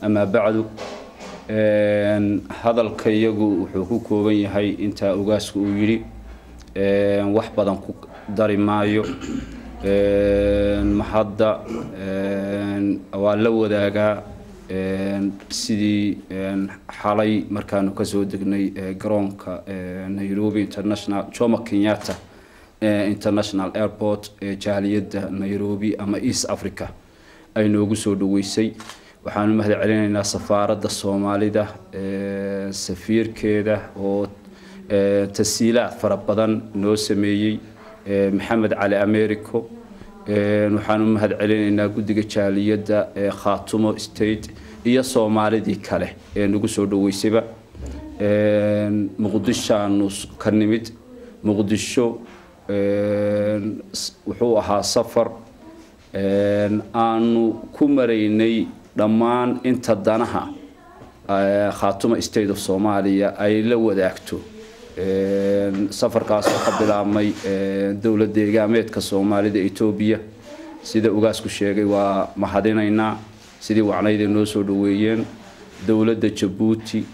Amaa bacdu, hadalka iyagu wuxuu ku kooban yahay intaa ugaasku uu yidhi, wax badan ku dari maayo. Mahadda waa la wadaagaa sidii xalay markaanu kasoo degnay garoonka Nairobi International, Jomo Kenyatta International Airport, ee jaaliyadda Nairobi ama East Africa ay noogu soo dhaweysay. Waxaanu mahad celinaynaa safaaradda Soomaalida, safiirkeeda oo tasiilaad fara badan noo sameeyey, Maxamed Cali Americo. Waxaanu mahad celinaynaa guddiga jaaliyadda ee Khaatumo State iyo Soomaalidii kale ee nagu soo dhaweysayba. Muqdishoaanu ka nimid. Muqdisho wuxuu ahaa safar aanu ku maraynay dhammaan inta danaha Khaatuma State of Soomaaliya ay la wadaagto. Safarkaas oo ka bilaabmay dowlad deegaameedka Soomaalida Etoobiya, sida ugaasku sheegay, waa mahadinaynaa sidii wacnayday noo soo dhaweeyeen dowladda Jabuuti,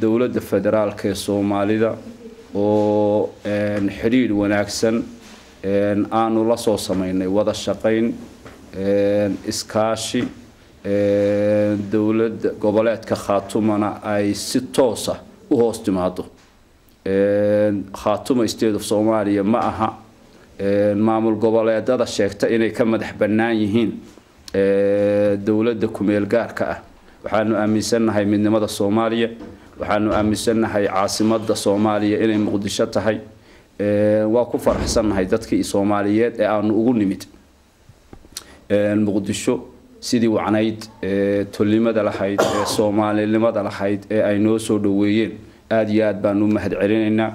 dowladda federaalka ee Soomaalida oo xidhiidh wanaagsan aanu la soo samaynay, wada shaqayn, iskaashi, dowladda goboleedka Khaatumana ay si toosa u hoos timaado. Khaatuma State of Soomaaliya ma aha maamul goboleedada sheegta inay ka madax bannaan yihiin dowladda kumeel gaarka ah. Waxaanu aaminsannahay midnimada Soomaaliya, waxaanu aaminsannahay caasimadda Soomaaliya inay Muqdisho tahay. Waa ku faraxsannahay dadkii Soomaaliyeed ee aanu ugu nimid Muqdisho sidii wacnayd ee tolnimada lahayd ee soomaalinimada lahayd ee ay noo soo dhaweeyeen. Aada iyo aad baanu u mahad celinaynaa.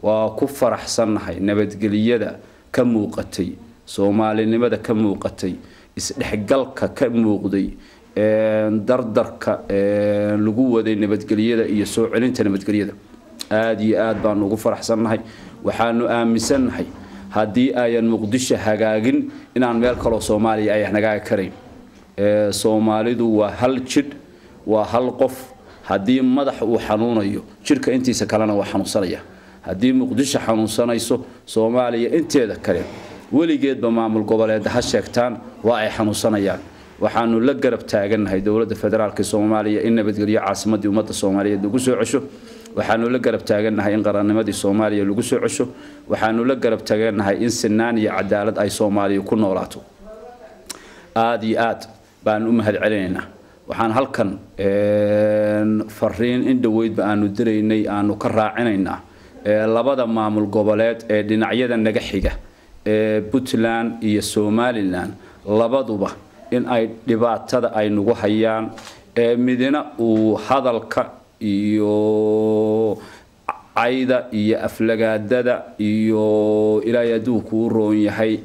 Waa ku faraxsannahay nabadgeliyada ka muuqatay, soomaalinimada ka muuqatay, isdhexgalka ka muuqday, dardarka lagu waday nabadgelyada iyo soo celinta nabadgelyada. Aada iyo aad baanu ugu faraxsannahay. Waxaanu aaminsannahay haddii ayan Muqdisho hagaagin inaan meel kaloo Soomaaliya ay hagaagi karayn. Soomaalidu waa hal jidh, waa hal qof. Haddii madax uu xanuunayo, jidhka intiisa kalena waa xanuunsanaya. Haddii Muqdisho xanuunsanayso, Soomaaliya inteeda kale weligeedba maamul goboleeda ha sheegtaan, waa ay xanuunsanayaan. Waxaanu la garab taagannahay dowladda federaalka Soomaaliya in nabadgelyo caasimadii ummadda Soomaaliyeed lagu soo cesho. Waxaanu la garab taagannahay in qarannimadii Soomaaliya lagu soo cesho. Waxaanu la garab taagannahay in sinaan iyo cadaalad ay Soomaaliya ku noolaato. Aada iyo aad baan u mahad celinaynaa. Waxaan halkan fariin in dhoweydba aanu diraynay aanu ka raacinaynaa labada maamul goboleed ee dhinacyada naga xiga ee Puntland iyo Somalilan, labaduba in ay dhibaatada ay nagu hayaan, ee midina uu hadalka iyo cayda iyo aflagaadada iyo ilaahay hadduu kuu roon yahay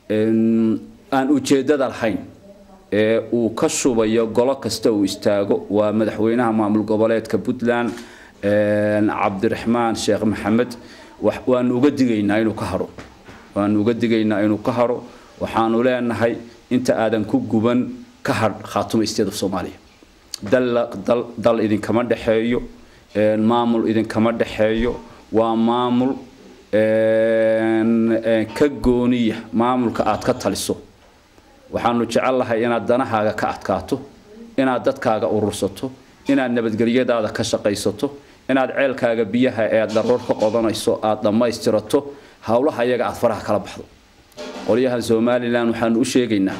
aan ujeeddada lahayn ee uu ka shubayo golo kasta uu istaago, waa madaxweynaha maamul goboleedka Puntland Cabdiraxmaan Sheekh Maxamed. Waanu uga digaynaa inuu ka haro, waanu uga digaynaa inuu ka haro. Waxaanu leenahay inta aadan ku guban ka hadh Khaatuma State of Soomaaliya. Dal dal idinkama dhexeeyo, maamul idinkama dhexeeyo, waa maamul ka gooniya maamulka aad ka taliso. Waxaanu jecellahay inaad danahaaga ka adkaato, inaad dadkaaga urursato, inaad nabadgelyadaada ka shaqaysato, inaad ceelkaaga biyaha ee aad daroor ka qodanayso aad dhammaystirato, howlaha iyaga aad faraha kala baxdo. Qolyahan Somalilan waxaanu u sheegaynaa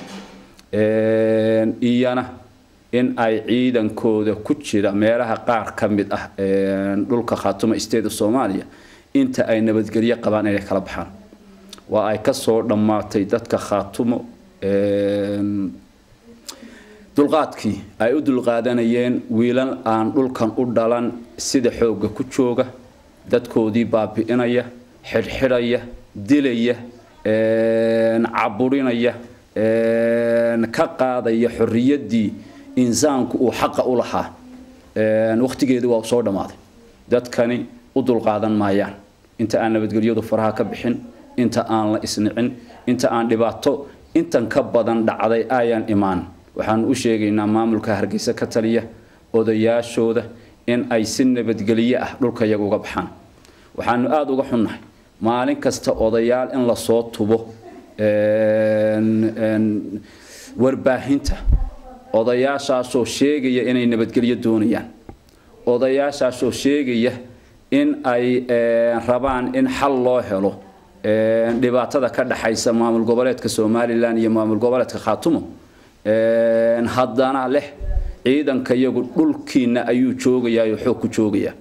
iyana in ay ciidankooda ku jira meelaha qaar ka mid ah dhulka Khaatuma State of Soomaaliya inta ay nabadgelyo qabaan inay kala baxaan. Waa ay ka soo dhammaatay dadka Khaatumo dulqaadkii ay u dulqaadanayeen wiilal aan dhulkan u dhalan sida xoogga ku jooga, dadkoodii baabi'inaya, xidhxidhaya, dilaya, caburinaya, ka qaadaya xorriyaddii insaanku uu xaqa u lahaa. Wakhtigeedii waa soo dhammaaday. Dadkani u dulqaadan maayaan inta aan nabadgelyadu faraha ka bixin, inta aan la isnicin, inta aan dhibaato intan ka badan dhacday ayaan imaan. Waxaan u sheegaynaa maamulka Hargeysa ka taliya odayaashooda in ay si nabadgelyo ah dhulka iyaga uga baxaan. Waxaanu aada uga xunnahay maalin kasta odayaal in lasoo tubo warbaahinta, odayaashaasoo sheegaya inay nabadgelyo doonayaan, odayaashaasoo sheegaya in ay rabaan in xal loo helo dhibaatada ka dhaxaysa maamul goboleedka Somaliland iyo maamul goboleedka Khaatumo. Haddana leh ciidanka iyagu dhulkiina ayuu joogayaa oo xoog ku joogayaa.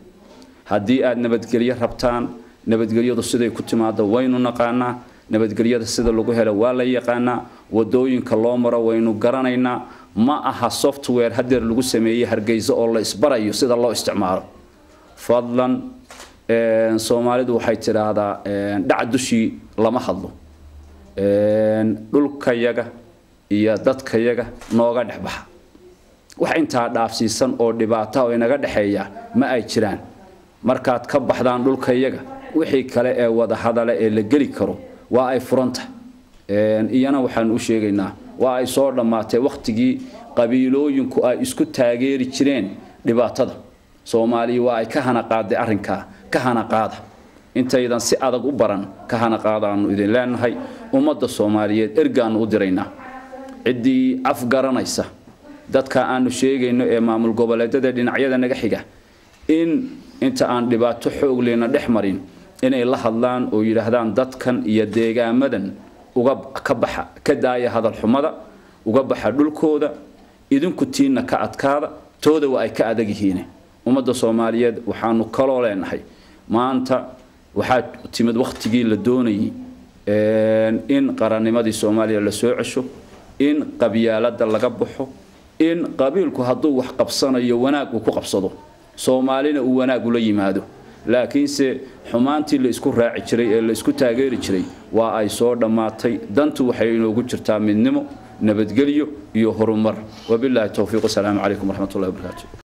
Haddii aad nabadgelyo rabtaan, nabadgelyadu siday ku timaado waynu naqaanaa, nabadgelyada sida lagu helo waa la yaqaanaa, wadooyinka loo maro waynu garanaynaa. Ma aha software hadeer lagu sameeyey Hargeysa oo la isbarayo sida loo isticmaalo. Fadlan, Soomaalidu waxay tidhaahdaa dhac dushii lama hadlo. Dhulkayaga iyo dadkayaga nooga dhex baxa, wax intaa dhaafsiisan oo dhibaata oo inaga dhexeeya ma ay jiraan. Markaad ka baxdaan dhulkayaga, wixii kale ee wada hadale ee la geli karo waa ay furanta. Iyana waxaan u sheegaynaa waa ay soo dhammaatay wakhtigii qabiilooyinku ay isku taageeri jireen dhibaatada. Soomaaliya waa ay ka hana qaaday arrinkaa, ka hana qaada intaydan si adag u baran, ka hana qaadaanu idin leenahay. Ummadda Soomaaliyeed ergaanu u diraynaa, ciddii afgaranaysa dadka aanu sheegayno ee maamul goboleedyada dhinacyada naga xiga in inta aan dhibaato xoog lehna dhex marin inay la hadlaan oo yidhaahdaan dadkan iyo deegaamadan uga ka baxa, ka daaya hadal xumada, uga baxa dhulkooda, idinku tiinna ka adkaada, tooda waa ay ka adag yihiin. Ummadda Soomaaliyeed waxaanu kaloo leenahay maanta waxaa timid wakhtigii la doonayay in qarannimadii Soomaaliya la soo cesho, in qabyaaladda laga baxo, in qabiilku hadduu wax qabsanayo wanaag uu ku qabsado, Soomaalina uu wanaag ula yimaado. Laakiinse xumaantii la isku raaci jiray ee la isku taageeri jiray waa ay soo dhammaatay. Dantu waxay inoogu jirtaa midnimo, nabadgelyo iyo horumar. Wabilaahi towfiiq. Wasalaamu calaykum waraxmatullahi wabarakaatu.